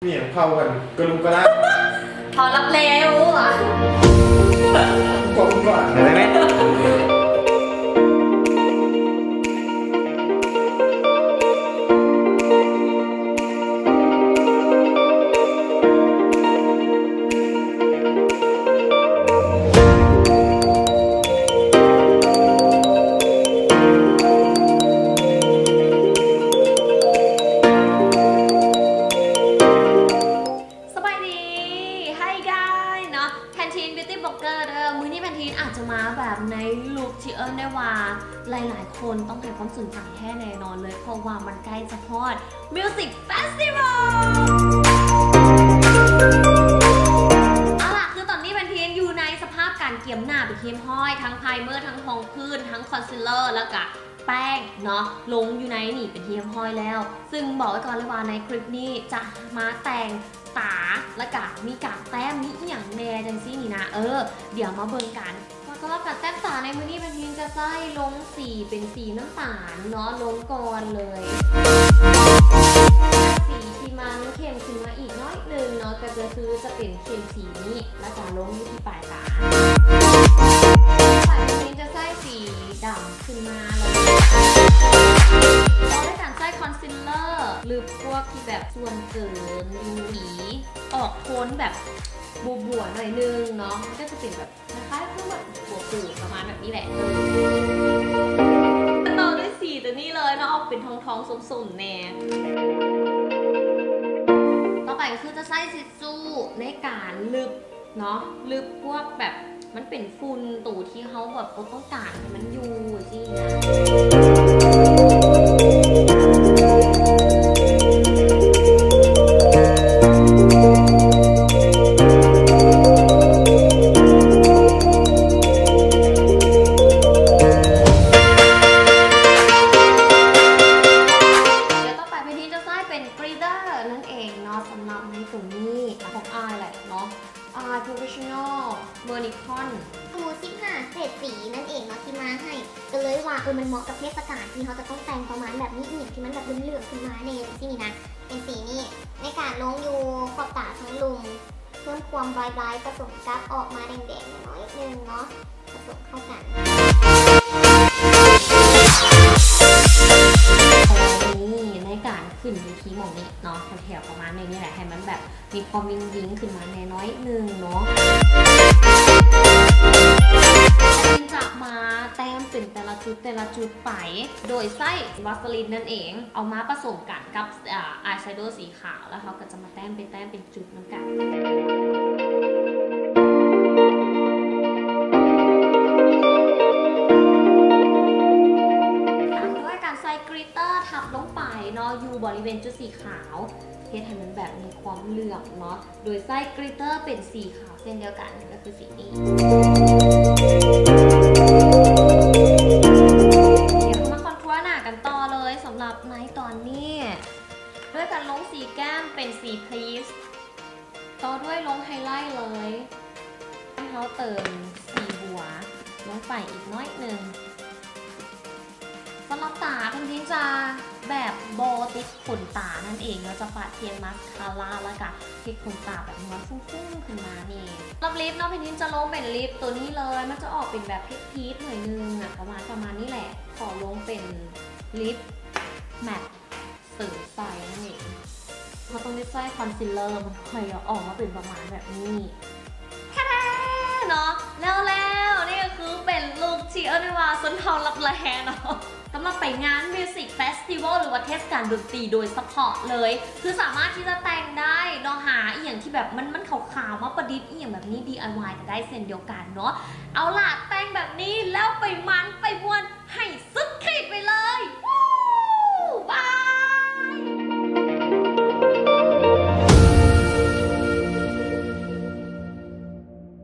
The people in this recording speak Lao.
ມີຫຍັງເຜົາກັນກະລຸງກະລາ ເຜົາລັບແລຢູ່ຫວາ ເວົ້າກ່ອນໄດ້ໄໝ? ສະບາຍດີ Hi guys ເນາະ Pantene Beauty Blogger ເດີ. ມື້ນີ້ Pantene ອາດຈະມາແບບໃນລຸກທີ່ເອີ້ນໄດ້ວ່າ ຫຼາຍໆຄົນຕ້ອງໃຫ້ຄວາມສົນໃຈແທ້ແນ່ນອນເລີຍ ເພາະວ່າມັນໃກ້ຈະຮອດ Music Festival. ເອົາລະ ຄືຕອນນີ້ Pantene ຢູ່ໃນສະພາບການກຽມໜ້າເປັນທີ່ຮຽບຮ້ອຍ ທັງ primer ທັງຮອງພື້ນ ທັງ concealer ແລ້ວກະ ແປ້ງເນາະ ລົງຢູ່ໃນນີ້ເປັນທີ່ຮຽບຮ້ອຍແລ້ວ ຊຶ່ງບອກໄວ້ກ່ອນເລີຍວ່າໃນຄລິບນີ້ຈະມາແຕ່ງຕາ ແລ້ວກະມີການແຕ້ມ ມີອີ່ຫຍັງແດ່ຈັ່ງຊີ້ນີ້ນະ. ເອີ ດຽວມາເບິ່ງກັນ. ສຳລັບການແຕ້ມຕາໃນມື້ນີ້ Pantene ຈະໃຊ້ລົງສີເປັນສີນ້ຳຕານເນາະ ລົງກ່ອນເລີຍ ສີທີ່ມັນເຂັ້ມຂຶ້ນມາອີກໜ້ອຍໜຶ່ງເນາະ ກໍຈະຄືຈະເປັນເຂັ້ມສີນີ້ ແລ້ວກະລົງຢູ່ທີ່ປາຍຕາ. ສາຍ Pantene ຈະໃຊ້ສີດຳ ຂຶ້ນມາເລີຍ ຕໍ່ດ້ວຍການໃຊ້ concealer ລຶບພວກທີ່ແບບສ່ວນເກີນຢູ່ ອອກໂທນແບບບົວໆໜ້ອຍໜຶ່ງເນາະ ມັນກໍຈະເປັນແບບຄ້າຍໆຄືແບບບົວຂູດ ປະມານແບບນີ້ແຫຼະ. ຕໍ່ດ້ວຍສີຕົວນີ້ເລີຍເນາະ ອອກເປັນທອງໆ ສົ້ມໆແດ່. ຕໍ່ໄປກໍຄືຈະໃຊ້ທິດຊູ່ໃນການລຶບ ເນາະ ລຶບພວກແບບມັນເປັນຝຸ່ນ ໂຕທີ່ເຮົາແບບບໍ່ຕ້ອງການໃຫ້ມັນຢູ່ຊີ້ນະ. ດຽວຕໍ່ໄປ Pantene ຈະໃຊ້ເປັນ glitter ນັ້ນເອງເນາະ ສຳລັບໃນໂຕນີ້ຂອງອ້າຍແຫຼະເນາະ. ອາ Professional Vermicon ໝູ່ສິບຫ້າ ເສດສີນັ້ນເອງເນາະ ທີ່ມາໃຫ້ ກໍເລີຍວ່າ ເອີ ມັນເໝາະກັບເທດສະການທີ່ເຮົາຈະຕ້ອງແຕ່ງປະມານແບບນີ້ ອີ່ຫຍັງທີ່ມັນແບບເຫຼືອງໆຂຶ້ນມາແດ່ຈັ່ງຊີ້ນີ້ນະ. ເປັນສີນີ້ ໃນການລົງຢູ່ຂອບຕາທາງລຸ່ມ ເພີ່ມຄວາມ bright bright ປະສົມກັບອອກມາແດງໆໜ້ອຍໜຶ່ງເນາະ ປະສົມເຂົ້າກັນ. ນີ້ ໃນການຂຶ້ນຢູ່ທີ່ໝ່ອງນີ້ເນາະ ແຖວໆປະມານນີ້ນີ້ແຫຼະ ໃຫ້ມັນແບບ ມີຄວາມວິງໆຂຶ້ນມາແດ່ໜ້ອຍໜຶ່ງເນາະ. ຈະມາແຕ້ມເປັນແຕ່ລະຈຸດ ແຕ່ລະຈຸດໄປ ໂດຍໃຊ້ວາສະລີນນັ້ນເອງ ເອົາມາປະສົມກັນກັບ ອາ ອາຍແຊໂດສີຂາວ ແລ້ວເຮົາກໍຈະມາແຕ້ມ ໄປແຕ້ມເປັນຈຸດນຳກັນ. ຕາມດ້ວຍການໃສ່ glitter ທັບລົງໄປເນາະ ຢູ່ບໍລິເວນຈຸດສີຂາວ ເຮັດໃຫ້ມັນແບບມີຄວາມເຫຼືອງເນາະ ໂດຍໃຊ້ glitter ເປັນສີຂາວເຊັ່ນດຽວກັນ ກໍຄືສີນີ້. ດຽວເຮົາມາຄອນທົວໜ້າກັນຕໍ່ເລີຍ ສຳລັບໃນຕອນນີ້ ດ້ວຍການລົງສີແກ້ມເປັນສີ peach ຕໍ່ດ້ວຍລົງໄຮໄລເລີຍ ໃຫ້ເຮົາເຕີມສີບົວລົງໄປອີກໜ້ອຍໜຶ່ງ. ສຳລັບຕາ Pantene ຈະແບບບໍ່ຕິດຂົນຕານັ້ນເອງເນາະ ຈະປະທຽນມາສຄາຣາ ແລ້ວກະເຮັດຂົນຕາແບບນວນຟຸ້ງໆຂຶ້ນມານີ້. ສຳລັບລິບເນາະ Pantene ຈະລົງເປັນລິບໂຕນີ້ເລີຍ ມັນຈະອອກເປັນແບບພີດໆໜ້ອຍໜຶ່ງອະ ປະມານ ປະມານນີ້ແຫຼະ. ຂໍລົງເປັນລິບແມັດ ເສີມໃສ່ນັ້ນເອງ ເຮົາຕ້ອງໄດ້ໃຊ້ຄອນຊີລເລີ ມັນຄ່ອຍອອກມາເປັນປະມານແບບນີ້. ແທ້ໆ ເນາະ ແລ້ວໆ ນີ້ກໍຄືເປັນລຸກທີ່ເອີ້ນໄດ້ວ່າຊົນເຜົ່າລັບແລເນາະ ສຳລັບໄປງານ Music Festival ຫຼືວ່າເທດສະການດົນຕີໂດຍສະເພາະເລີຍ ຄືສາມາດທີ່ຈະແຕ່ງໄດ້ເນາະ ຫາອີ່ຫຍັງທີ່ແບບມັນ ມັນຂາວໆ ມາປະດິດອີ່ຫຍັງແບບນີ້ ດີໄອວາຍ ກໍໄດ້ເຊັ່ນດຽວກັນເນາະ. ເອົາລະ ແຕ່ງແບບນີ້ແລ້ວໄປມັນໄປມ່ວນໃຫ້